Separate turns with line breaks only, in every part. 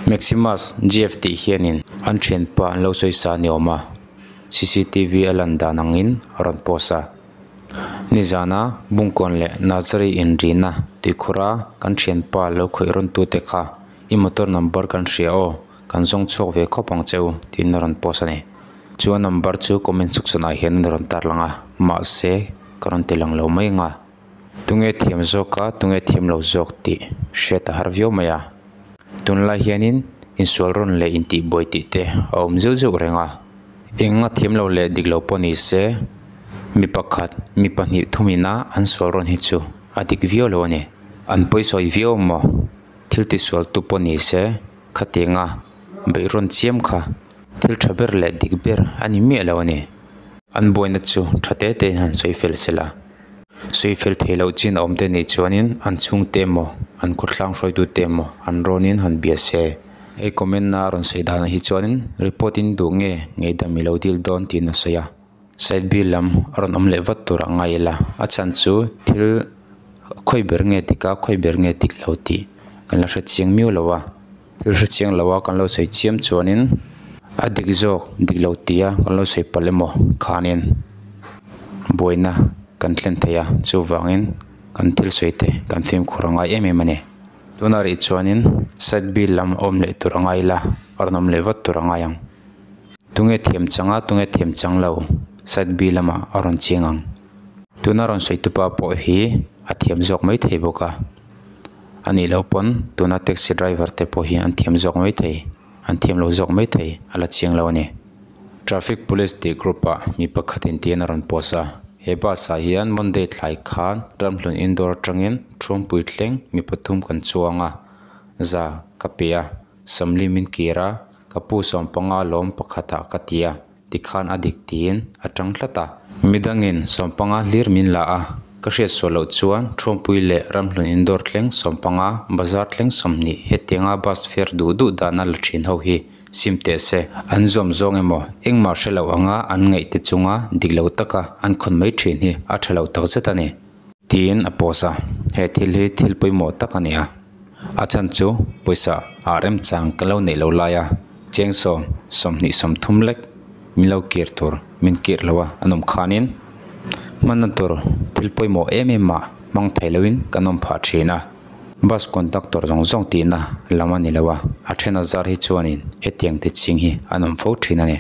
Maximus G F tih hianin an thianpa an lo sawisa ni awm a c c t v a lan dan angin a rawn post a nizana bungkawn leh nazari inrina tuikhur a kan thianpa lo khawih rawn tu te kha i motor number kan hria aw kan zawng chhuak ve khawp ang che u tiin a rawn post a ni chuan number chu comment section ah hian a rawn tarlang a mahse ka rawn ti lang lo mai ang a tunge thiam zawk a tunge thiam lo zawk tih hriat a har viau mai a tunlai hianin insual rawn leh intihbuai tih te a awm zeuh zeuh reng a eng a thiam lo leh dik lo pawh ni se mi pakhat mi pahnih thum ina an sual rawn hi chu a dik viau lo a ni an pawisawi viau maw thil tisual tu pawh ni se khatiang a beihrawn chiam kha thil tha ber leh dik ber a ni miah lo a ni an buaina chu tha te te in han sawi fel sela sawi fel theih loh chin a awm te nih chuanin an chhungte emaw an khawthlang hruaitu te emaw an rawnin han bia se hei comment na a rawn sawi danah hi chuanin report in duh nge ngeihdam ilo dil dawn tiin a sawi a side bill lam a rawn awm leh vat tur a ngai ila a chhan chu thil khawi ber nge dik a khawi ber nge dik lo tih kan la hre chiang miau lo a thil hre chiang lo a kan lo sawi chiam chuanin a dik zawk dik lo tih a kan lo sawi palh emaw khanin buaina kan thlen thei a chuvangin kan thil sawi te kan fimkhur a ngai em em a ni tunah rih chuanin side bill lam awm leh tur a ngai ila a rawn awm leh vat tur a ngai ang tunge thiam chang a tunge thiam chang lo side bill lamah a rawn chiang ang tuna rawn sawi tu pa pawh hi a thiam zawk maithei bawk a. A nih loh pawn tuna taxi driver te pawh hi an thiam zawk mai thei an thiam lo zawk mai thei a la chiang lo a ni. Traffic police tih group ah mi pakhat in tiin a rawn post a he bus ah hian Monday thlai khan Ramhlun indoor atangin Thuampui thleng mi pathum kan chuang a za ka pe a Sawmli min kir a ka pu sawmpanga lawm pakhat ah ka ti a. Tikhan a dik tiin a tang tlat a. Midangin sawmpanga hlir min la a, ka hriat sual loh chuan Thuampui leh Ramhlun Indoor thleng sawmpanga, Bazar thleng 20 hetianga bus fare duh duh dana la thin ho hi sim teh se. An zuam zawng emaw engmah hre lo anga an ngaih te chunga dik lo taka an khawn mai thin hi a tha lo takzet a ni. Tiin a post a, he thil hi thil pawimawh tak a ni a. A chhan chu pawisa ah remchang ka lo neih lo lai a, cheng sawm, 20 30 lek min lo kir tur min kir lo a an awm khanin hmanna tur thil pawimawh em em ah hmang thei loin kan awm phah thin a. Bus conductor zawng zawng tihna lam a ni lo a, a then a zar hi chuanin hetiang ti ching hi an awm fo thin a ni.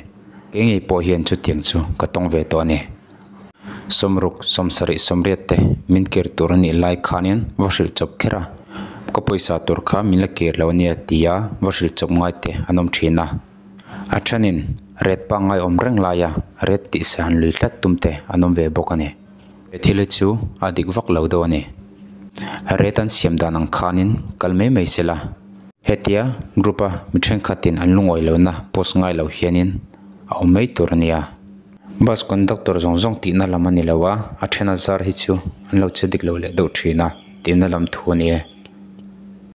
Kei ngei pawh hian chutiang chu ka tawng ve tawh a ni. Sawmruk, 70, 80 te min kir tur a nih lai khanin va hrilh chawp kher a, ka pawisa tur kha min la kir lo ania tia va hrilh chawp ngai te an awm thin a. A thenin ret pangngai awm reng laia ret tih san lui tlat tum te an awm ve bawk a ni. He thil hi chu a dik vak lo deuh a ni. Ret an siam dan ang khanin kal mai mai sela. Hetia group a mi thenkhatin an lungawi lohna post ngai lo hianin a awm mai tur a nia. Bus conductor zawng zawng tihna lam a ni lo a, a then a zar hi chu an lo che dik lo leh deuh thin a, tihna lam thu a ni e.